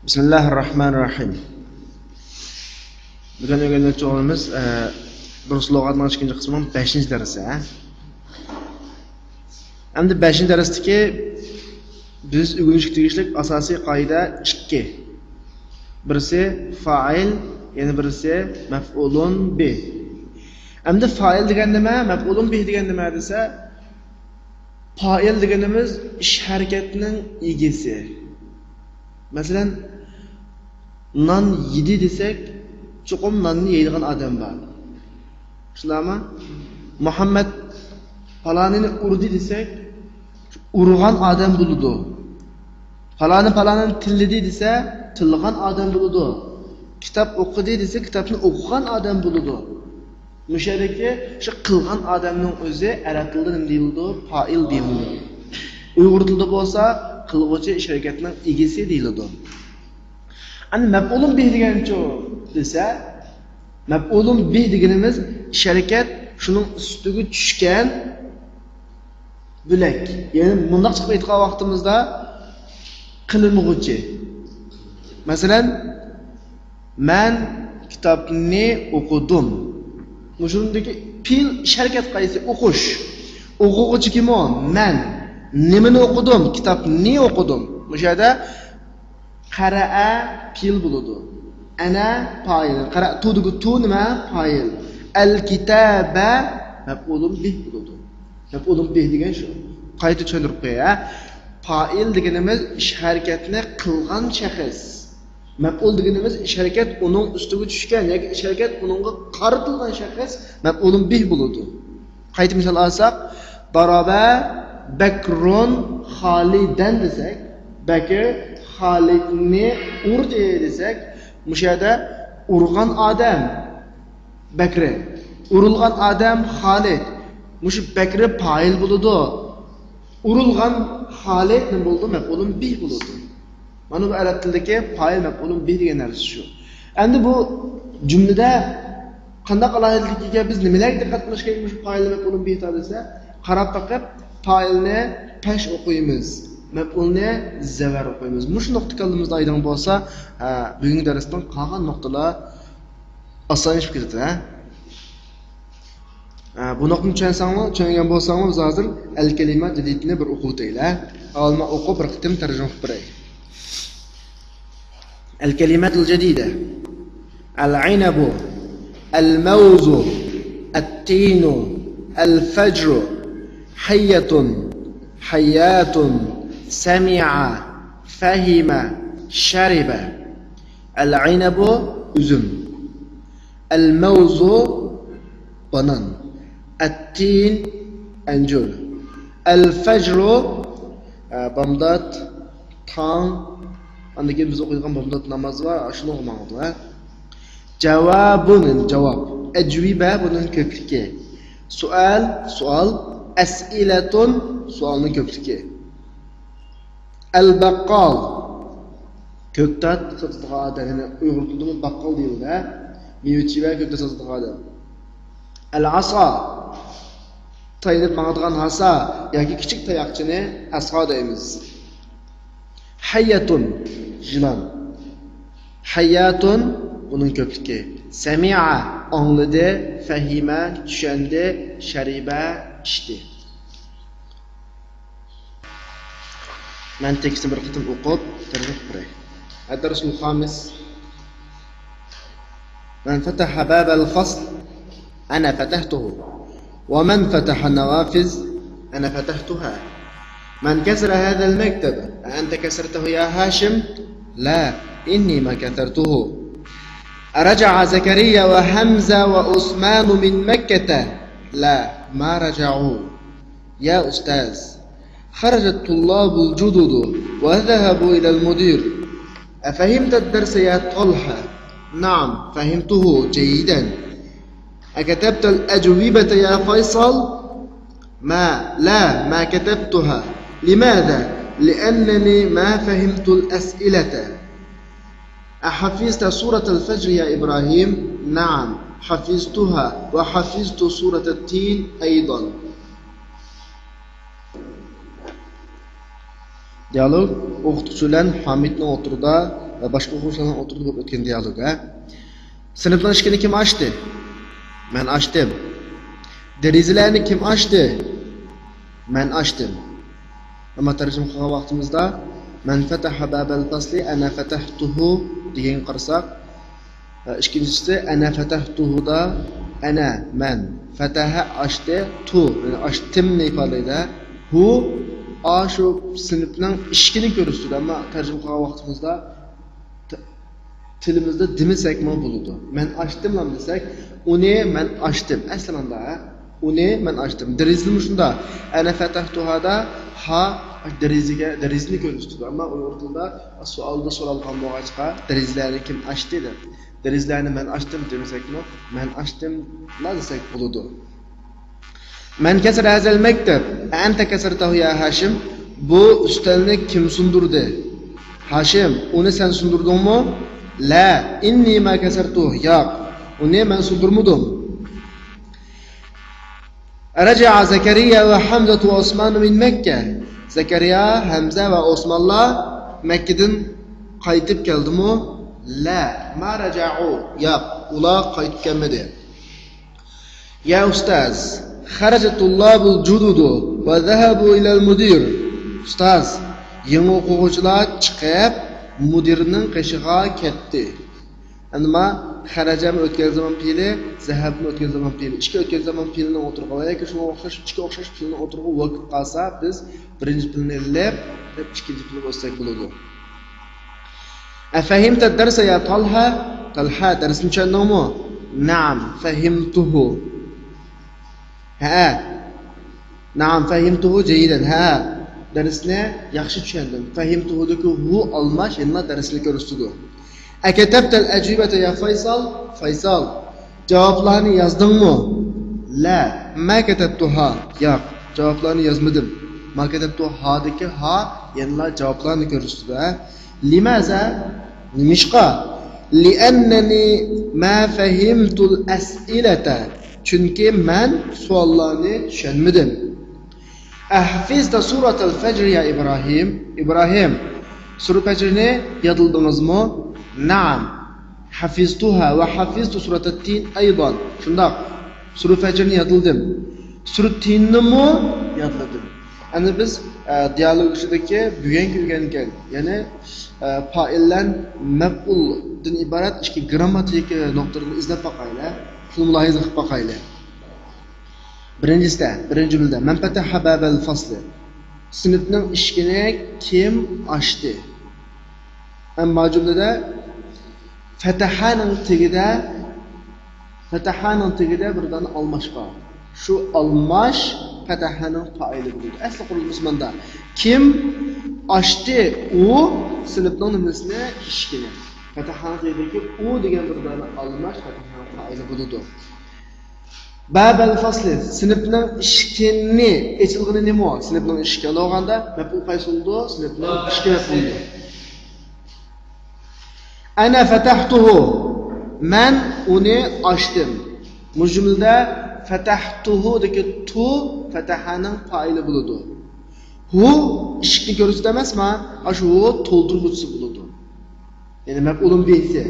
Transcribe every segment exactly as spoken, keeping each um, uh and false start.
بىسمىللاھىررەھمانىررەھىم. بۈگۈن ئۆگەنمەكچى بولغىنىمىز، ئە، دۇرۇس لۇغەتنىڭ ئىككىنچى قىسمىنىڭ بەشىنچى دەرسى، ھە؟ ئەمدى بەشىنچى دەرستىكى بىز ئۆگىنىشكە تېگىشلىك ئاساسىي قائىدە ئىككى. بىرسى فائىل، يەنە بىرسى مەفئۇلۇن بىھ. ئەمدى فائىل دېگەن نېمە، مەفئۇلۇن بىھ دېگەن نېمە دېسە، پائىل دېگىنىمىز ئىش ھەرىكەتنىڭ ئىگىسى. مەسىلەن، نان يېدى دېسەك، چوقۇم ناننى يەيدىغان ئادەم بار. شۇنداقمۇ؟ مۇھەممەد پالانىنى ئۇردى دېسەك، ئۇرغان ئادەم بولىدۇ. پالانى پالانىنى تىللىدى دېسە، تىللىغان ئادەم بولىدۇ. كىتاب ئوقۇدى دېسە، كىتابنى ئوقۇغان ئادەم بولىدۇ. مۇشۇ يەردىكى شۇ قىلغان ئادەمنىڭ ئۆزى ئەرەب تىلىدا نېمە دېيىلىدۇ؟ پائىل دېيىلىدۇ. ئۇيغۇر تىلىدا بولسا قىلغۇچى، ئىش ھەرىكەتنىڭ ئىگىسى دېيىلىدۇ. ئەمدى مەپئۇلۇن بىھ دېگەنچۇ دېسە، مەپئۇلۇن بىھ دېگىنىمىز ئىش ھەرىكەت، شۇنىڭ ئۈستىگە چۈشكەن بۆلەك. يەنى مۇنداق چىقىپ ئېيتقان ۋاقتىمىزدا قىلىنغۇچى. مەسىلەن، مەن كىتابنى ئوقۇدۇم. مۇشۇندىكى پېئىل ئىش ھەرىكەت قايسى؟ ئوقۇش. ئوقۇغۇچى كىم ئۇ؟ مەن. نېمىنى ئوقۇدۇم؟ كىتابنى ئوقۇدۇم. مۇشۇ يەردە قەرەئە پېئىل بولىدۇ. ئەنە پائىل. قەرەئتۇدىكى تۇ نېمە؟ پائىل. ئەل كىتابە مەپئۇلۇن بىھ بولىدۇ. مەپئۇلۇن بىھ دېگەن شۇ. قايتا چۈشەندۈرۈپ قوياي، ھە. پائىل دېگىنىمىز ئىش ھەرىكەتنى قىلغان شەخس. مەپئۇل دېگىنىمىز ئىش ھەرىكەت ئۇنىڭ ئۈستىگە چۈشكەن ياكى ئىش ھەرىكەت ئۇنىڭغا قارىتىلغان شەخس مەپئۇلۇن بىھ بولىدۇ. قايتا مىسال ئالساق، ضرب بكر خالدا دېسەك، بەكىر خالىدنى ئۇردى دېسەك، مۇشۇ يەردە ئۇرغان ئادەم بەكرى، ئۇرۇلغان ئادەم خالىد. مۇشۇ بەكرى پائىل بولىدۇ. ئۇرۇلغان خالىد نېمە بولىدۇ؟ مەپئۇلۇن بىھ بولىدۇ. مانا بۇ ئەرەب تىلىدىكى پائىل مەپئۇلۇن بىھ دېگەن نەرسە شۇ. ئەمدى بۇ جۈملىدە قانداق ئالاھىدىلىككە ئىگە، بىز نېمىلەرگە دىققەت قىلىش كېرەك مۇشۇ پائىل مەپئۇلۇن بىھتا دېسە، قاراپ بېقىپ پائىلنى پەش ئوقۇيمىز، مەپئۇلنى زەۋەر ئوقۇيمىز. مۇشۇ نۇقتا كاللىمىزدا ئايدىڭ بولسا، ھە، بۈگۈنكى دەرستىن قالغان نۇقتىلار ئاسانلىشىپ كېتىدۇ، ھە. ھە، بۇ نۇقتىنى چۈشەنسەڭلار، چۈشەنگەن بولساڭلار، بىز ھازىر ئەل كەلىمە جەدىدنى بىر ئوقۇۋېتەيلى، ھە. ئالما ئوقۇپ بىر قېتىم تەرجىمە قىلىپ بېرەي. الكلمات الجديدة: العنب، الموز، التين، الفجر، حية، حيات، سمع، فهم، شرب. العنب، ئۈزۈم. الموز، بانان. التين، ئەنجۈر. الفجر، ئە، بامدات، تاڭ. ئاندىن كېيىن بىز ئوقۇيدىغان بامدات ناماز بار، شۇنىڭغا ماڭىدۇ، ھە. جاۋابۇن، يەنى جاۋاب. ئەجۋىبە، بۇنىڭ كۆپلۈكى. سوئال، سوئال. ئەسئىلەتۇن، سوئالنىڭ كۆپلۈكى. ئەلبەققال، كۆكتات ساتىدىغان ئادەم، يەنى ئۇيغۇر تىلىدىمۇ باققال دېيىلىدۇ، ھە؟ مېۋە-چېۋە، كۆكتات ساتىدىغان ئادەم. ئەلئاسا، تايىنىپ ماڭىدىغان ھاسا ياكى كىچىك تاياقچىنى ئەسا دەيمىز. ھەييەتۇن، يىلان. ھەيياتۇن، بۇنىڭ كۆپلۈكى. سەمىئە، ئاڭلىدى. فەھىمە، چۈشەندى. شەرىبە، ئىچتى. مەن تېكىستنى بىر قېتىم ئوقۇپ، تەرجىمە قىلىپ بېرەي. الدرس الخامس. من فتح باب الفصل؟ أنا فتحته. ومن فتح النوافذ؟ أنا فتحتها. من كسر هذا المكتب؟ أأنت كسرته يا هاشم؟ لا، إني ما كسرته. أرجع زكريا وهمزة وعثمان من مكة؟ لا، ما رجعوا. يا أستاذ، خرج الطلاب الجدد وذهبوا إلى المدير. أفهمت الدرس يا طلحة؟ نعم، فهمته جيدا. أكتبت الأجوبة يا فيصل؟ ما، لا، ما كتبتها. لماذا؟ لأنني ما فهمت الأسئلة. أحفظت سورة الفجر يا إبراهيم؟ نعم، حفظتها وحفظت سورة التين أيضا. دىئالوگ: ئوقۇتقۇچى بىلەن ھامىدنىڭ ئوتتۇرىدا ۋە باشقا ئوقۇغۇچىلارنىڭ ئوتتۇرىدا بولۇپ ئۆتكەن دىيالوگ، ھە؟ سىنىپنىڭ ئىشىكىنى كىم ئاچتى؟ مەن ئاچتىم. دېرىزىلەرنى كىم ئاچتى؟ مەن ئاچتىم. ئەمما تەرجىمە قىلغان ۋاقتىمىزدا، مەن فەتەھە بابەل فەسلى ئەنە فەتەھتۇھۇ دېگەنگە قارىساق، ئىككىنچىسى، ئەنە فەتەھتۇھۇدا، ئەنە، مەن، فەتەھە، ئاچتى، تۇ، يەنى ئاچتىمنى ئىپادىلەيدۇ. ھۇ، ئا، شۇ سىنىپنىڭ ئىشىكىنى كۆرسىتىدۇ. ئەمما تەرجىمە قىلغان ۋاقتىمىزدا ت-، تىلىمىزدا دېمىسەكمۇ بولىدۇ. مەن ئاچتىملام دېسەك، ئۇنى مەن ئاچتىم. ئەسلى مەنىدە، ھە؟ ئۇنى مەن ئاچتىم. دېرىزىنى مۇشۇنداق. ئەنە فەتەھتۇھادا ھا دېرىزىگە، دېرىزىنى كۆرسىتىدۇ. ئەمما ئۇيغۇر تىلىدا سوئالدا سورالغان بولغاچقا، دېرىزىلەرنى كىم ئاچتى دەپ. دېرىزىلەرنى مەن ئاچتىم دېمىسەكمۇ، مەن ئاچتىملا دېسەك بولىدۇ. مەن كەسەر ھازەل مەكتەب، ئەنتە كەسەرتەھۇ يا ھاشىم، بۇ ئۈستەلنى كىم سۇندۇردى؟ ھاشىم، ئۇنى سەن سۇندۇردۇڭمۇ؟ لە، ئىننى ما كەسەرتۇھ، ياق، ئۇنى مەن سۇندۇرمىدىم. رجع زكريا وحمزة وعثمان من مكة. زەكەرىيا، ھەمزە ۋە ئوسمانلار مەككىدىن قايتىپ كەلدىمۇ؟ لە، ما رجعوا، ياق، ئۇلار قايتىپ كەلمىدى. يا أستاذ، خرج الطلاب الجدد وذهبوا إلى المدير. ئۇستاز، يېڭى ئوقۇغۇچىلار چىقىپ، مۇدىرنىڭ قېشىغا كەتتى. ئەمما خەرەجەمۇ ئۆتكەن زامان پېئىلى، زەھەبمۇ ئۆتكەن زامان پېئىلى. ئىككى ئۆتكەن زامان پېئىلىنىڭ ئوتتۇرىغا ۋە ياكى شۇنىڭغا ئوخشاش، ئىككى ئوخشاش پېئىلنىڭ ئوتتۇرىغا ۋاقىپ قالسا، بىز بىرىنچى پېئىلنى ئېلىپ، ئىككىنچى پېئىلنى ئۆتسەك بولىدۇ. أفهمت الدرس يا طلحة؟ تالھا، دەرسنى چۈشەندىڭمۇ؟ نعم، فهمته. ھە. نعم، فهمته جيدا. ھە، دەرسنى ياخشى چۈشەندىم. فهمتهدىكى ھۇ ئالماش يەنىلا دەرسنى كۆرسىتىدۇ. أكتبت الأجوبة يا فيصل؟ فايسال، جاۋابلارنى يازدىڭمۇ؟ لا، ما كتبتها. ياق، جاۋابلارنى يازمىدىم. ما كتبتهادىكى ھا يەنىلا جاۋابلارنى كۆرسىتىدۇ، ھە؟ لماذا؟ نېمىشقا؟ لأنني ما فهمت الأسئلة. چۈنكى مەن سوئاللارنى چۈشەنمىدىم. أحفظت سورة الفجر يا إبراهيم؟ ئىبراھىم، سۈرە پەجرنى يادلىدىڭىزمۇ؟ نعم، حفظتها وحفظت سورة التين أيضا. شۇنداق، سۈرە پەجرنى يادلىدىم. سۈرە تىننىمۇ يادلىدىم. ئەمدى بىز، ئە، دىيالوگ ئىچىدىكى بۈگۈنكى ئۆگەنگەن، يەنى، ئە، پائىل بىلەن مەپئۇلدىن ئىبارەت ئىككى گىرامماتىكا نۇقتىلىرىنى ئىزدەپ باقايلى، مۇلاھىزە قىلىپ باقايلى. بىرىنچىسىدە، بىرىنچى جۈملىدە، مەن فەتەھە بابەل فەسلى. سىنىپنىڭ ئىشىكىنى كىم ئاچتى؟ ئەمما جۈملىدە فەتەھەنىڭ تېگىدە، فەتەھەنىڭ تېگىدە بىر دانە ئالماش بار. شۇ ئالماش فەتەھەنىڭ پائىلى بولىدۇ. ئەسلى قۇرۇلمىسى ماندا. كىم ئاچتى؟ ئۇ سىنىپنىڭ نېمىسىنى؟ ئىشىكىنى. فەتەھەنىڭ تېگىدىكى ئۇ دېگەن بىر دانە ئالماش فەتەھەنىڭ پائىلى بولىدۇ. بابەل فەسلى، سىنىپنىڭ ئىشىكىنى، ئېچىلغىنى نېمە؟ سىنىپنىڭ ئىشىكى. ئاڭلىغاندا مەپئۇل قايسى بولىدۇ؟ سىنىپنىڭ ئىشىكى مەپئۇل بولىدۇ. ئەنە فەتەھتۇھۇ، مەن ئۇنى ئاچتىم. مۇشۇ جۈملىدە فەتەھتۇھۇدىكى تۇ فەتەھەنىڭ پائىلى بولىدۇ. ھۇ ئىشىكنى كۆرسىتىدۇ ئەمەسما؟ ئاشۇ ھۇ تولدۇرغۇچىسى بولىدۇ. يەنى مەپئۇلۇن بىھىسى.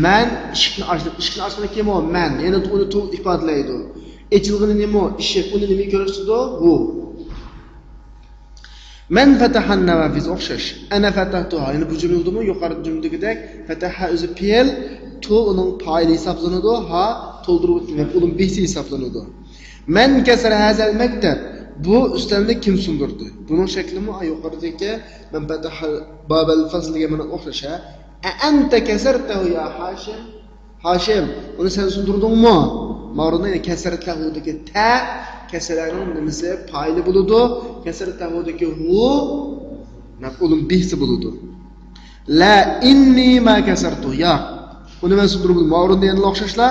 مەن ئىشىكنى ئاچتىم. ئىشىكنى ئاچقىنى كىم ئۇ؟ مەن. يەنى ئۇنى تۇ ئىپادىلەيدۇ. ئېچىلغىنى نېمە ئۇ؟ ئىشىك. ئۇنى نېمە كۆرسىتىدۇ؟ ھۇ. مەن فەتەھەن نەۋافىز ئوخشاش. ئەنە فەتەھتۇھا. يەنى بۇ جۈملىدىمۇ يۇقىرىدا جۈملىدىكىدەك فەتەھە ئۆزى پېئىل، تۇ ئۇنىڭ پائىلى ھېسابلىنىدۇ، ھا تولدۇرغۇچى مەپئۇلۇن بىھىسى ھېسابلىنىدۇ. مەن كەسەر ھازەل مەكتەب. بۇ ئۈستەلنى كىم سۇندۇردى؟ بۇنىڭ شەكلىمۇ يۇقىرىدىكى مەن فەتەھە بابەل فەسلىگە مانا ئوخشاش، ھە؟ ئەئەنتە كەسەرتەھۇ يا ھاشىم؟ ھاشىم، ئۇنى سەن سۇندۇردۇڭمۇ؟ ماۋرىدىن كەسەرتەھۇدىكى تە، كەسرەنىڭ نېمىسى؟ پائىلى بولىدۇ. كەسەرتەھۇدىكى ھۇ مەپئۇلۇن بىھسى بولىدۇ. لا، ئىننى ما كەسەرتۇ. ياق. ئۇنى مەن سۇندۇرمىدىم. ماۋرىدىن يەنىلا ئوخشاشلا.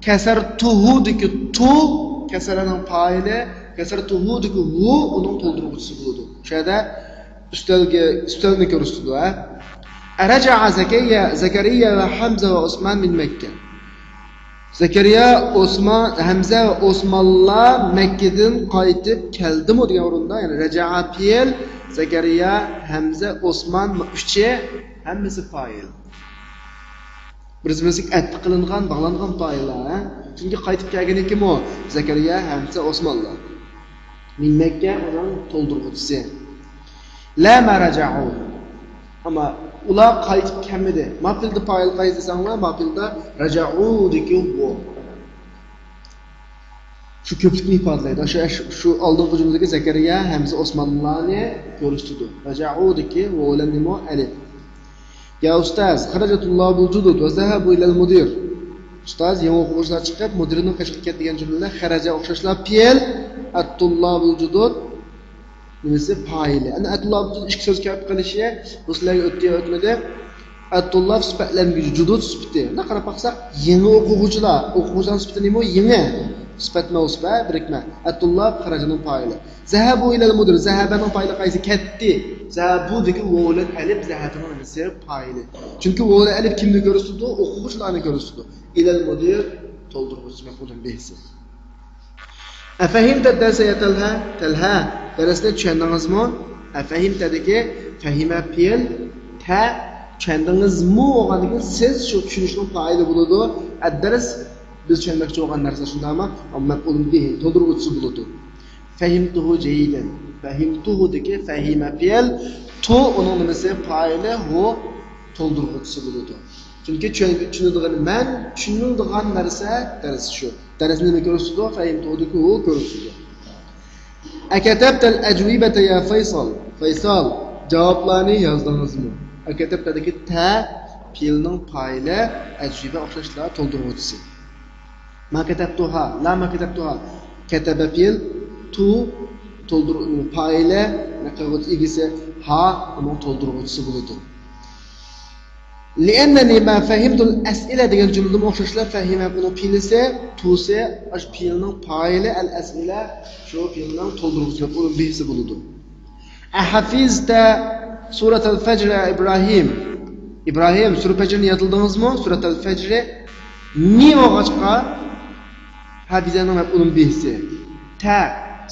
كەسەرتۇھۇدىكى تۇ، كەسرەنىڭ پائىلى. كەسەرتۇھۇدىكى ھۇ، ئۇنىڭ تولدۇرغۇچىسى بولىدۇ. شۇ يەردە ئۈستەلگە، ئۈستەلنى كۆرسىتىدۇ، ھە. ئەرەجەئە زەكەرىيە، زەكەرىيە ۋە ھەمزە ۋە ئوسمان مىن مەككە. زەكەرىيا، ئوسمان، ھەمزە ۋە ئوسمانلار مەككىدىن قايتىپ كەلدىمۇ دېگەن ئورۇندا، يەنى رەجەئە پېئىل، زەكەرىيا، ھەمزە، ئوسمان، ئۈچى ھەممىسى پائىل. بىرسى-بىرسىگە ئەتپ قىلىنغان، باغلانغان پائىللار، ھە؟ چۈنكى قايتىپ كەلگىنىكىمۇ زەكەرىيا، ھەمزە، ئوسمانلار. مىن مەككە ئۇنىڭ تولدۇرغۇچىسى. لا ما رجعوا. ئەمما ئۇلار قايتىپ كەلمىدى. ما پېئىلدا پائىل قايسى دېسەڭلار، ما پېئىلدا رجعوا دىكى ۋو. شۇ كۆپلۈكنى ئىپادىلەيدۇ. شۇ، شۇ، شۇ ئالدىنقى جۈملىدىكى زەكەرىيا، ھەمزە، ئوسمانلارنى كۆرسىتىدۇ. رجعوا دىكى ۋو بىلەن نېمە؟ ئەلىپ. يا ئۇستاز، خرج طلاب الجدد وذهبوا إلى المدير. ئۇستاز، يېڭى ئوقۇغۇچىلار چىقىپ، مۇدىرنىڭ قېشىغا كەتتى دېگەن جۈملىدە خرج ئوخشاشلا پېئىل، ئەت-تۇللابۇل جۇدۇد نېمىسى؟ پائىلى. ئەنە ئەت-تۇللابۇل جۇدۇد ئىككى سۆز كەپ قېلىشى بۇ سىلەرگە ئۆتتى يا ئۆتمىدى؟ ئەت-تۇللاب سۈپەتلەنگۈچى، جۇدۇد سۈپىتى. مۇنداق قاراپ باقساق، يېڭى ئوقۇغۇچىلار، ئوقۇغۇچىلار سۈپىتى نېمە؟ يېڭى. سۈپەت مەۋسۇپە، بىرىكمە. ئەت-تۇللاب خرجنىڭ پائىلى. ذهبوا إلى المدير، ذهبنىڭ پائىلى قايسى؟ كەتتى. ذهبوا دىكى ۋو بىلەن ئەلىپ ذهبنىڭ نېمىسى؟ پائىلى. چۈنكى ۋو بىلەن ئەلىپ كىمنى كۆرسىتىدۇ؟ ئوقۇغۇچىلارنى كۆرسىتىدۇ. إلى المدير تولدۇرغۇچى مەپئۇلۇن بىھسى. أفهمت الدرس يا تلها؟ تەلھا، دەرسنى چۈشەندىڭىزمۇ؟ أفهمت دىكى فهمە پېئىل، تە، چۈشەندىڭىزمۇ بولغاندىن كېيىن سىز شۇ چۈشىنىشنىڭ پائىلى بولىدۇ. الدرس، بىز چۈشەنمەكچى بولغان نەرسە شۇنداقمۇ؟ مەپئۇلۇن بىھى، تولدۇرغۇچىسى بولىدۇ. فهمته جيدا. فهمته دىكى فهمە پېئىل، تو ئۇنىڭ نېمىسى؟ پائىلى، ھو تولدۇرغۇچىسى بولىدۇ. چۈنكى چۈشەن-، چۈشىنىدىغىنى مەن، چۈشىنىدىغان نەرسە دەرس شۇ. دەرسنى نېمە كۆرسىتىدۇ؟ فهمته دىكى ھو كۆرسىتىدۇ. أكتبت الأجوبة يا فيصل؟ فەيسال، جاۋابلارنى يازدىڭىزمۇ؟ أكتبت دىكى تە پېئىلنىڭ پائىلى، ئەجۋىبە ئوخشاشلا تولدۇرغۇچىسى. ما كتبتها، لا ما كتبتها. كتب پېئىل، تو تولدۇر-، پائىلى، نەقىل ئىگىسى، ھا ئۇنىڭ تولدۇرغۇچىسى بولىدۇ. لأنني ما فهمت الأسئلة دېگەن جۈملىدىمۇ ئوخشاشلا فهمە بۇنىڭ پېئىلىسى، توسى، ئاشۇ پېئىلنىڭ پائىلى، الأسئلة شۇ پېئىلنىڭ تولدۇرغۇچى مەپئۇلۇن بىھسى بولىدۇ. أحفظت سورة الفجر يا إبراهيم؟ ئىبراھىم، سۈرە پەجرنى يادلىدىڭىزمۇ؟ سورة الفجر نى بولغاچقا، ھەفىزەنىڭ مەپئۇلۇن بىھسى. تە،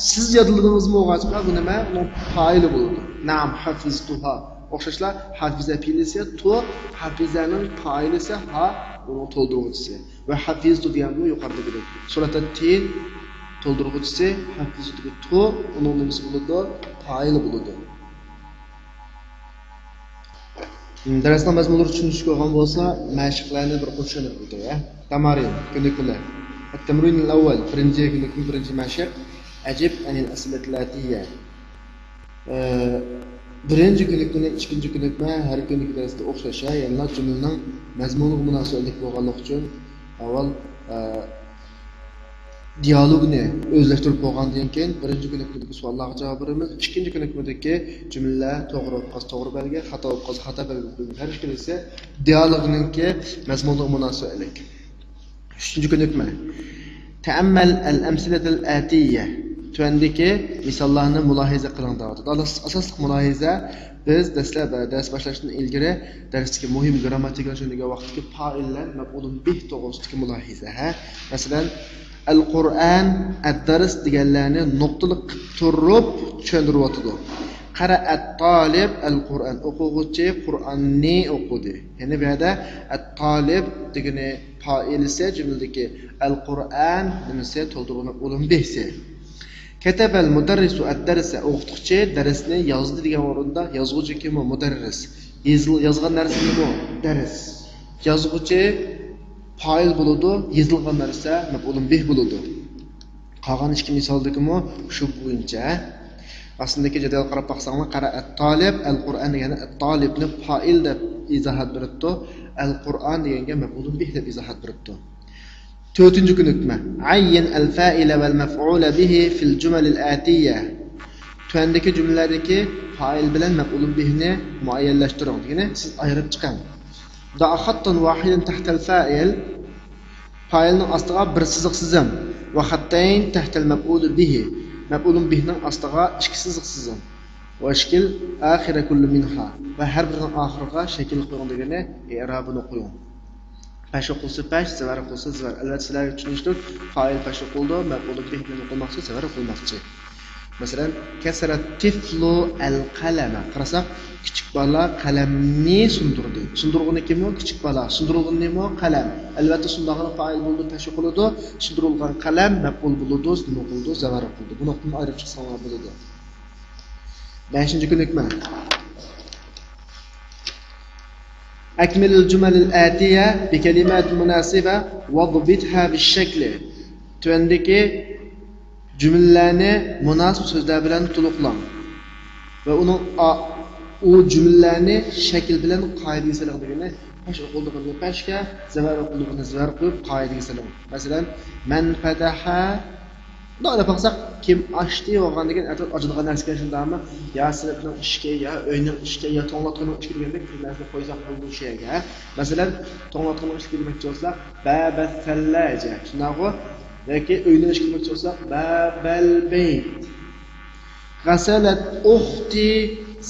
سىز يادلىدىڭىزمۇ بولغاچقا، بۇ نېمە؟ ئۇنىڭ پائىلى بولىدۇ. نعم، حفظتها. ئوخشاشلا، ھەفىزە پېئىلىسى تو، ھەفىزەنىڭ پائىلىسى ھا، ئۇنىڭ تولدۇرغۇچىسى. ۋە ھەفىزتۇ دېگەن بۇ يۇقىرىدىكىدەك. سورة التين تولدۇرغۇچىسى، ھەفىزتۇ تو، ئۇنىڭ نېمىسى بولىدۇ؟ پائىلى بولىدۇ. دەرسنىڭ مەزمۇنلىرى چۈشىنىشلىك بولغان بولسا، مەشىقلەرنى بىر قۇر چۈشەندۈرۈپ ئۆتەي. تەمارىن، كۆنۈكمىلەر. التمرين الأول، بىرىنچى كۆنۈكمە، بىرىنچى مەشىق. أجب عن الأسئلة الآتية. ئە، بىرىنچى كۆنۈكمىنى ئىككىنچى كۆنۈكمە ھەر كۈنكى دەرستە ئوخشاش، يەنىلا جۈملىنىڭ مەزمۇنىغا مۇناسىۋەتلىك بولغانلىقى ئۈچۈن ئاۋۋال، ئە، دىيالوگنى ئۆزلەشتۈرۈپ بولغاندىن كېيىن، بىرىنچى كۆنۈكمىدىكى سوئاللارغا جاۋاب بېرىمىز. ئىككىنچى كۆنۈكمىدىكى جۈملىلەر توغرا بولۇپ قالسا توغرا بەلگە، خاتا بولۇپ قالسا خاتا بەلگە. ھەر ئىككىلىسى دىيالوگنىڭكى مەزمۇنىغا مۇناسىۋەتلىك. ئۈچىنچى كۆنۈكمە. تەئەممەل ئەل ئەمسىلەتەل ئەتىيە. تۆۋەندىكى مىساللارنى مۇلاھىزە قىلىڭ دەۋاتىدۇ. ئالاس-، ئاساسلىق مۇلاھىزە، بىز دەسلەپ، دەرس باشلاشتىن ئىلگىرى دەرستىكى مۇھىم گرامماتىكىنى چۈشەندۈرگەن ۋاقىتتىكى پائىل بىلەن مەپئۇلۇن بىھ توغرىسىدىكى مۇلاھىزە. ھە؟ مەسىلەن، ئەل-قۇرئان، ئەد-دەرس دېگەنلەرنى نۇقتىلىق قىلىپ تۇرۇپ چۈشەندۈرۈۋاتىدۇ. قەرەئەت تالىب ئەل-قۇرئان، ئوقۇغۇچى قۇرئاننى ئوقۇدى. يەنى بۇ يەردە ئەت-تالىب دېگىنى پائىلىسى، جۈملىدىكى ئەل-قۇرئان نېمىسى؟ تولدۇرغۇچى مەپئۇلۇن بىھسى. كەتەبەل مۇدەررىسۇ ئەد-دەرسە، ئوقۇتقۇچى دەرسنى يازدى دېگەن ئورۇندا يازغۇچى كىم ئۇ؟ مۇدەررىس. يېزىل-، يازغان نەرسە نېمە ئۇ؟ دەرس. يازغۇچى پائىل بولىدۇ، يېزىلغان نەرسە مەپئۇلۇن بىھ بولىدۇ. قالغان ئىككى مىسالدىكىمۇ شۇ بويىچە. ئاستىدىكى جەدۋەلگە قاراپ باقساڭلار، قەرەئەت تالىب ئەل-قۇرئان دېگەندە ئەت-تالىبنى پائىل دەپ ئىزاھات بېرىپتۇ، ئەل-قۇرئان دېگەنگە مەپئۇلۇن بىھ دەپ ئىزاھات بېرىپتۇ. تۆتىنچى كۆنۈكمە. عەييىن ئەل-فائىلە ۋەل-مەفئۇلە بىھى فىل-جۇمەلىل ئەتىيە. تۆۋەندىكى جۈملىلەردىكى پائىل بىلەن مەپئۇلۇن بىھنى مۇئەييەنلەشتۈرۈڭ دېگىنى، سىز ئايرىپ چىقىڭ. دەئ خەتتەن ۋاھىدەن تەھتەل فائىل. پائىلنىڭ ئاستىغا بىر سىزىق سىزىڭ. ۋە خەتتەين تەھتەل مەپئۇلى بىھى. مەپئۇلۇن بىھنىڭ ئاستىغا ئىككى سىزىق سىزىڭ. ۋە ئەشكىل ئاخىرە كۇللى مىنھا. ۋە ھەر بىرىنىڭ ئاخىرىغا شەكىل قويۇڭ دېگىنى، ئېئرابىنى قويۇڭ. پەش ئوقۇلسا پەش، زىۋەر ئوقۇلسا زىۋەر. ئەلۋەتتە، سىلەرگە چۈشىنىشلىك، پائىل پەش ئوقۇلىدۇ، مەپئۇلى بىھ نېمە قىلماقچى؟ زىۋەر ئوقۇلماقچى. مەسىلەن، كەسەرەت تىفلۇ ئەل قەلەمە. قارىساق، كىچىك بالا قەلەمنى سۇندۇردى. سۇندۇرغىنى كىممۇ؟ كىچىك بالا. سۇندۇرۇلغىنىمۇ؟ قەلەم. ئەلۋەتتە، سۇندۇرغان پائىل بولىدۇ، پەش ئوقۇلىدۇ. سۇندۇرۇلغان قەلەم مەپئۇل بولىدۇ، نېمە قىلىدۇ؟ زەۋەر ئوقۇلىدۇ. بۇ نۇقتىنى ئايرىپ چىقساڭلار بولىدۇ. بەشىنچى كۆنۈكمە. أكمل الجمل الآتية بكلمات مناسبة واضبطها بالشكل. تۆۋەندىكى جۈملىلەرنى مۇناسىپ سۆزلەر بىلەن تولۇقلاڭ. ۋە ئۇنىڭ ئا-، ئۇ جۈملىلەرنى شەكىل بىلەن قائىدىگە سېلىڭ دېگىنى، پەش ئوقۇلىدىغىنىنى پەشكە، زەۋەر ئوقۇلىدىغىنىنى زەۋەر قويۇپ قائىدىگە سېلىڭ. مەسىلەن، مەن پەتەھە، مۇنداق ئويلاپ باقساق، كىم ئاچتى بولغاندىن كېيىن ئەتراپ ئاچىدىغان نەرسىكەن، شۇنداقمۇ؟ يا سىنىپنىڭ ئىشىكى، يا ئۆينىڭ ئىشىكى، يا توڭلاتقۇنىڭ ئىشىكى دېگەندەك بىر نەرسىنى قويساق بولىدۇ شۇ يەرگە. مەسىلەن، توڭلاتقۇنىڭ ئىشىكى دېمەكچى بولساق، بابەسسەللاجە، شۇنداقغۇ؟ ياكى ئۆينىڭ ئىشىكى دېمەكچى بولساق، بابەلبەيت. غەسەلەت ئۇختى،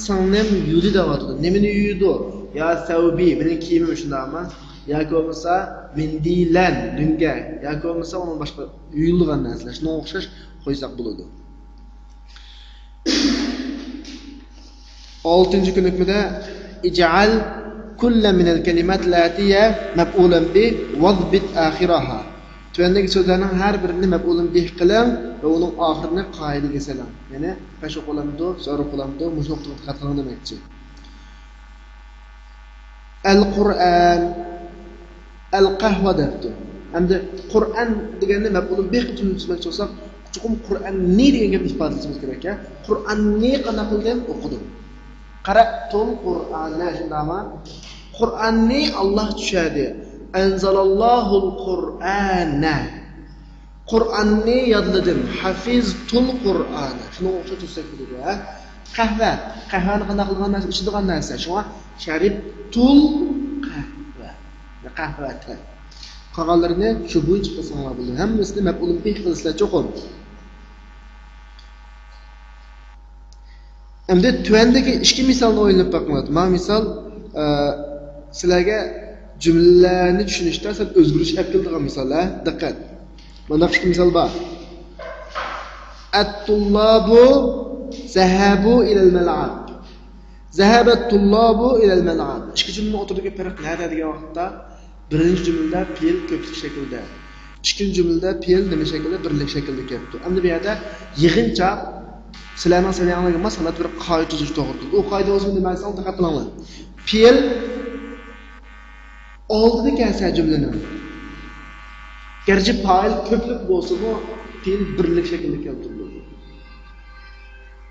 سىڭلىم يۇدى دەۋاتىدۇ. نېمىنى يۇيىدۇ؟ يا سەۋبى، مېنىڭ كىيىمىم، شۇنداقمۇ؟ ياكى بولمىسا مىندىلەن، لۆڭگە، ياكى بولمىسا ئۇنىڭ باشقا يۇيۇلىدىغان نەرسىلەر، شۇنىڭغا ئوخشاش قويساق بولىدۇ. ئالتىنچى كۆنۈكمىدە، اجعل كل من الكلمات الآتية مفعولا به واضبط آخرها. تۆۋەندىكى سۆزلەرنىڭ ھەر بىرىنى مەپئۇلۇن بىھ قىلىڭ ۋە ئۇنىڭ ئاخىرىنى قائىدىگە سېلىڭ. يەنى پەش ئوقۇلامدۇ، زەۋەر ئوقۇلامدۇ، مۇشۇ نۇقتىغا دىققەت قىلىڭ دېمەكچى. ئەل قۇرئان، ئەل قەھۋە دەپتۇ. ئەمدى قۇرئان دېگەننى مەپئۇلۇن بىھ قىلىپ تۈزمەكچى بولساق، چوقۇم قۇرئاننى دېگەن گەپنى ئىپادىلىشىمىز كېرەك. قۇرئاننى قانداق قىلدىم؟ ئوقۇدۇم. قەرەئتۇل قۇرئانە، شۇنداقمۇ؟ قۇرئاننى ئاللاھ چۈشەردى. ئەنزەلاللاھۇل قۇرئانە. قۇرئاننى يادلىدىم. ھەفىزتۇل قۇرئانە. شۇنىڭغا ئوخشاش تۈزسەك بولىدۇ، ھە؟ قەھۋە. قەھۋەنى قانداق قىلىدىغان نەرسە؟ ئىچىدىغان نەرسە. شۇڭا شەرىبتۇل قەھۋە. قەھۋەتە. قالغانلىرىنى شۇ بويىچە قىلساڭلار بولىدۇ. ھەممىسىنى مەپئۇلۇن بىھ قىلىسىلەر چوقۇم. ئەمدى تۆۋەندىكى ئىككى مىسالنى ئويلىنىپ بېقىڭلار. مانا مىسال، ئە، سىلەرگە جۈملىلەرنى چۈشىنىشتە سەل ئۆزگىرىش ئەپ كېلىدىغان مىسال، ھە؟ دىققەت. مانداق ئىككى مىسال بار. ئەتتۇللابۇ زەھەبۇ ئىلەل مەلئەب. زەھەبەتتۇللابۇ ئىلەل مەلئەب. ئىككى جۈملىنىڭ ئوتتۇرىدىكى پەرق نەدە دېگەن ۋاقىتتا، بىرىنچى جۈملىدە پېئىل كۆپلۈك شەكىلدە، ئىككىنچى جۈملىدە پېئىل نېمە شەكىلدە؟ بىرلىك شەكىلدە كەپتۇ. ئەمدى بۇ يەردە يىغىنچاق سىلەرنىڭ سەۋىيەڭلارگە ماس ھالەتتە بىر قائىدە تۈزۈش توغرا تۇرىدۇ. ئۇ قائىدە بولسا نېمە دېسەڭ، دىققەت قىلىڭلار. پېئىل ئالدىدا كەلسە جۈملىنىڭ، گەرچە پائىل كۆپلۈك بولسىمۇ، پېئىل بىرلىك شەكىلدە كەلتۈرۈلىدۇ.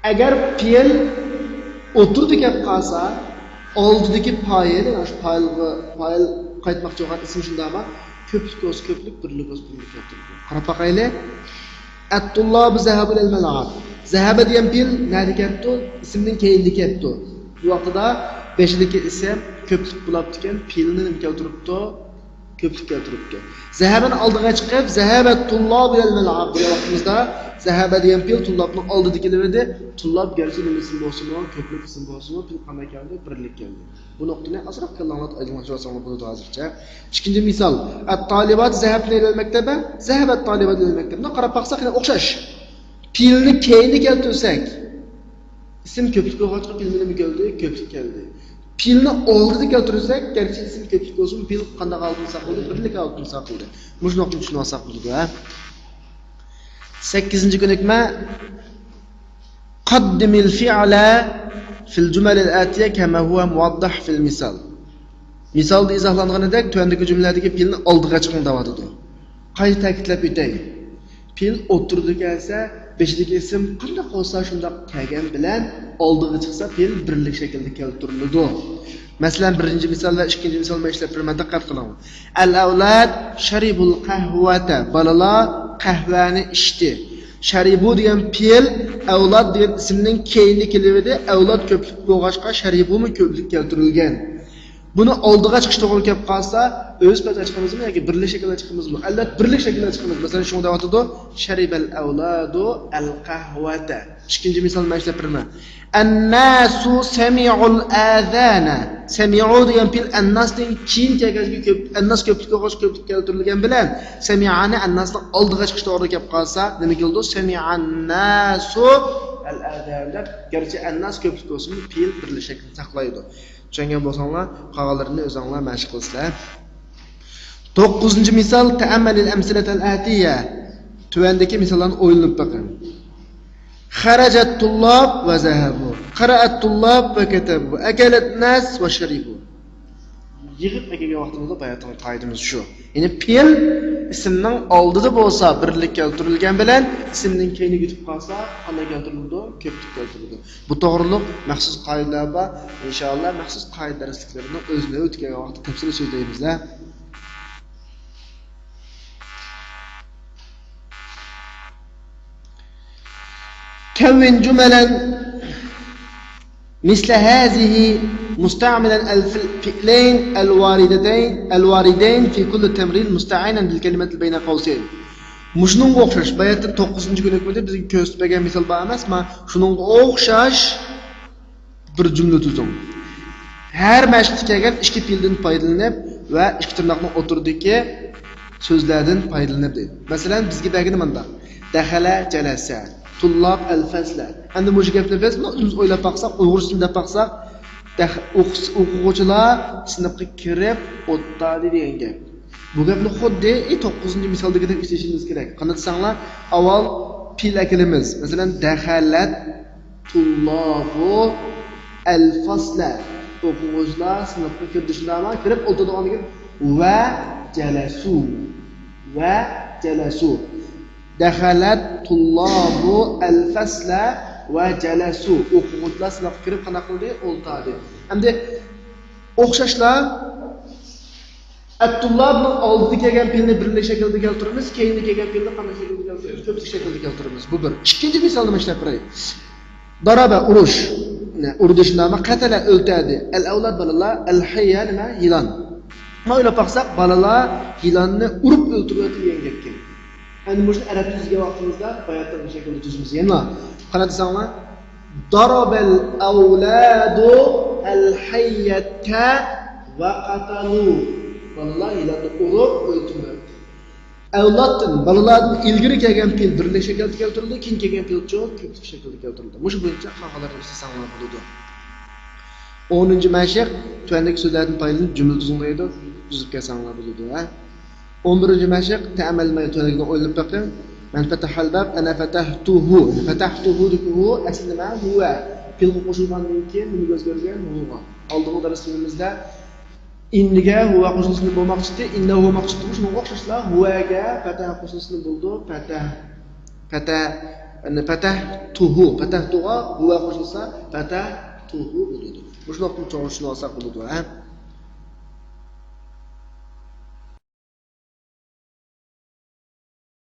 ئەگەر پېئىل ئوتتۇرىدا كەپ قالسا، ئالدىدىكى پائىل، يەنى ئاشۇ پائىلغا، پائىل قايتماقچى بولغان ئىسىم شۇنداقمۇ؟ كۆپلۈك بولسا كۆپلۈك، بىرلىك بولسا بىرلىك كەلتۈرىدۇ. قاراپ باقايلى. ئەتتۇللابۇ زەھەبۇ ئىلەل مەلئەب. زەھەبە دېگەن پېئىل نەدە كەپتۇ؟ ئىسىمنىڭ كەينىدە كەپتۇ. بۇ ۋاقتىدا بېشىدىكى ئىسىم كۆپلۈك بولاپتىكەن، پېئىلنى نېمە كەلتۈرۈپتۇ؟ كۆپلۈك كەلتۈرۈپتۇ. زەھەبەنى ئالدىغا چىقىپ، زەھەبەت تۇللابۇ ئىلەل مەلئەب دېگەن ۋاقتىمىزدا، زەھەبە دېگەن پېئىل تۇللابنىڭ ئالدىدا كېلىۋىدى. تۇللاب گەرچە نېمە ئىسىم بولسىمۇ، كۆپلۈك ئىسىم بولسىمۇ، پېئىل قانداق كەلدى؟ بىرلىك كەلدى. بۇ نۇقتىنى ئازراق كاللاڭلاردا ئايدىڭلاشتۇرۇۋالساڭلار بولىدۇ ھازىرچە. ئىككىنچى مىسال. ئەتتالىبات زەھەبنە ئىلەل مەكتەبە، زەھەبەت تالىبات ئىلەل مەكتەب. بۇنى قاراپ باقساق، يەنە ئوخشاش. پېئىلنى كەينىگە كەلتۈرسەك، ئىسىم كۆپلۈك بولغاچقا پېئىل نېمە كەلدى؟ كۆپلۈك كەلدى. پېئىلنى ئالدىدا كەلتۈرسەك، گەرچە ئىسىم كۆپلۈك بولسىمۇ، پېئىل قانداق ھالەتتە ساقلىدى؟ بىرلىك ھالەتتە ساقلىدى. مۇشۇ نۇقتىنى چۈشىنىۋالساق بولىدۇ، ھە؟ سەككىزىنچى كۆنۈكمە. قدم الفعل في الجمل الآتية كما هو موضح في المثال. مىسالدا ئىزاھلانغىنىدەك، تۆۋەندىكى جۈملىلەردىكى پېئىلنى ئالدىغا چىقىڭ دەۋاتىدۇ. قايتا تەكىتلەپ ئۆتەي. پېئىل ئوتتۇرىدا كەلسە، بېشىدىكى ئىسىم قانداق بولسا شۇنداق كەلگەن بىلەن ئالدىغا چىقسا، پېئىل بىرلىك شەكىلدە كەلتۈرۈلىدۇ. مەسىلەن، بىرىنچى مىسال ۋە ئىككىنچى مىسال مەن ئىشلەپ بېرىمەن، دىققەت قىلىڭ. ئەل ئەۋلاد شەرىبۇل قەھۋەتە. بالىلار قەھۋەنى ئىچتى. شەرىبۇ دېگەن پېئىل، ئەۋلاد دېگەن ئىسىمنىڭ كەينىدە كېلىۋىدى. ئەۋلاد كۆپلۈك بولغاچقا، شەرىبۇمۇ كۆپلۈك كەلتۈرۈلگەن. بۇنى ئالدىغا چىقىش توغرا كەپ قالسا، ئۆز پەتىگە چىقىمىزمۇ ياكى بىرلىك شەكىلدە چىقىمىزمۇ؟ ئەلۋەتتە، بىرلىك شەكىلدە چىقىمىز. مەسىلەن، شۇڭا دەۋاتىدۇ، شەرىبەل ئەۋلادۇ ئەل قەھۋەتە. ئىككىنچى مىسال مەن ئىشلەپ بېرىمەن. ئەنناسۇ سەمىئۇل ئەزانە. سەمىئۇ دېگەن پېئىل ئەنناستىن كېيىن كەلگەن، كۆپ، ئەنناس كۆپلۈك بولغاچ كۆپلۈك كەلتۈرۈلگەن بىلەن، سەمىئانى ئەنناستىن ئالدىغا چىقىش توغرا كەپ قالسا، نېمە كېلىدۇ؟ سەمىئەنناسۇ ئەل-ئەدەم دەپ، گەرچە ئەنناس كۆپلۈك بولسىمۇ، پېئىل بىرلىك شەكىلنى ساقلايدۇ. چۈشەنگەن بولساڭلار، قالغانلىرىنى ئۆزۈڭلار مەشىق قىلىسىلەر. توققۇزىنچى مىسال، تەئەممەلىل ئەمسىلەتەل ئەتىيە. تۆۋەندىكى مىساللارنى ئويلىنىپ بېقىڭ. خەرەجەت تۇللاب ۋە زەھەبۇ. قەرەئەت تۇللاب ۋە كەتەبۇ. ئەكەلەت ناس ۋە شەرىبۇ. يىغىپ ئەكەلگەن ۋاقتىمىزدا باياتقان قائىدىمىز شۇ. يەنى پېئىل ئىسىمنىڭ ئالدىدا بولسا بىرلىك كەلتۈرۈلگەن بىلەن، ئىسىمنىڭ كەينىگە ئۆتۈپ قالسا قانداق كەلتۈرۈلىدۇ؟ كۆپلۈك كەلتۈرۈلىدۇ. بۇ توغرۇلۇق مەخسۇس قائىدىلەر بار. ئىنشائاللا مەخسۇس قائىدە دەرسلىكلىرىنىڭ ئۆز نۆۋىتى كەلگەن ۋاقىتتا تەپسىلىي سۆزلەيمىزلەر. كون جملا مثل هذه مستعملا الفعلين الواردتين، الواردين في كل تمرين مستعينا بالكلمة بين قوسين. مۇشۇنىڭغا ئوخشاش، باياتتىن توققۇزىنچى كۈنى بىزگە كۆرسىتىپ بەرگەن مىسال بار ئەمەسما؟ شۇنىڭغا ئوخشاش بىر جۈملە تۈزۈڭ. ھەر مەشىقتە كەلگەن ئىككى پېئىلدىن پايدىلىنىپ ۋە ئىككى تىرناقنىڭ ئوتتۇرىدىكى سۆزلەردىن پايدىلىنىپ دەيدۇ. مەسىلەن، بىزگە بەرگىنى مۇنداق. دەخەلە، جەلەسە، تۇللاب، ئەلفەسلە. ئەمدى مۇشۇ گەپنى بىز ئۆزىمىز ئويلاپ باقساق، ئۇيغۇرچىسىنى دەپ باقساق، دەخ-، ئوقۇس-، ئوقۇغۇچىلار سىنىپقا كىرىپ ئولتۇردى دېگەن گەپ. بۇ گەپنى خۇددى، ئى، توققۇزىنچى مىسالدىكىدەك ئىشلىشىمىز كېرەك. قانداق دېسەڭلار، ئاۋۋال پېئىل ئەكىلىمىز. مەسىلەن، دەخەلەت تۇللابۇ ئەلفەسلە. ئوقۇغۇچىلار سىنىپقا كىردى، شۇنداقمۇ؟ كىرىپ ئولتۇردى، ئاندىن كېيىن ۋە جەلەسۇ. ۋە جەلەسۇ. دەخەلەت تۇللابۇ ئەلفەسلە ۋە جەلەسۇ. ئوقۇغۇچىلار سىنىپقا كىرىپ قانداق قىلدى؟ ئولتۇردى. ئەمدى ئوخشاشلا، ئەتتۇللابنىڭ ئالدىدا كەلگەن پېئىلنى بىرلىك شەكىلدە كەلتۈرىمىز، كەينىدە كەلگەن پېئىلنى قانداق شەكىلدە كەلتۈرىمىز؟ كۆپلۈك شەكىلدە كەلتۈرىمىز. بۇ بىر. ئىككىنچى مىسالنى مەن ئىشلەپ بېرەي. دارابە، ئۇرۇش. نە، ئۇردى شۇنداقمۇ؟ قەتەلە، ئۆلتۈردى. ئەل-ئەۋلاد، بالىلار. ئەل-ھەييە نېمە؟ يىلان. مانا ئويلاپ باقساق، بالىلار يىلاننى ئۇرۇپ ئۆلتۈرۈۋەتتى دېگەن گەپكەن. ئەمدى مۇشۇنى ئەرەبتە تۈزگەن ۋاقتىمىزدا باياتتىن شەكىلدە تۈزىمىز. يەنە قانداق دېسەڭلار، دارابەل ئەۋلادۇ ئەل-ھەييەتە ۋە قەتەلۇ. بالىلار يىلاننى ئۇرۇپ ئۆلتۈرۈۋەتتى. ئەۋلادتىن، بالىلاردىن ئىلگىرى كەلگەن پېئىل بىرلىك شەكىلدە كەلتۈرۈلدى، كېيىن كەلگەن پېئىلچۇ كۆپلۈك شەكىلدە كەلتۈرۈلدى. مۇشۇ بويىچە قالغانلىرىنى ئىشلىسەڭلار بولىدۇ. ئونىنچى مەشىق، تۆۋەندىكى سۆزلەردىن پايدىلىنىپ جۈملە تۈزۈڭ دەيدۇ. تۈزۈپ كەلسەڭلار بولىدۇ، ھە. ئون بىرىنچى مەشىق، تەئەممەل مەيت تۆۋەندىكىنى ئويلىنىپ بېقىڭ. مەن پەتەھەل باب، ئەنە پەتەھتۇھۇ. پەتەھتۇھۇدىكى ھۇ ئەسلى نېمە؟ ھۇۋە. پېئىلغا قوشۇلغاندىن كېيىن نېمىگە ئۆزگەرگەن؟ ھۇغا. ئالدىنقى دەرسلىرىمىزدە ئىننىگە ھۇۋا قوشۇلسىمۇ بولماقچىدى، ئىننەھۇ بولماقچىدى. شۇنىڭغا ئوخشاشلا ھۇۋەگە پەتەھ قوشۇلسىمۇ بولىدۇ. پەتەھ، پەتەھ، يەنى پەتەھتۇھۇ، پەتەھتۇغا ھۇۋا قوشۇلسا پەتەھتۇھۇ بولىدۇ. مۇشۇ نۇقتىنى توغرا چۈشىنىۋالساق بولىدۇ، ھە؟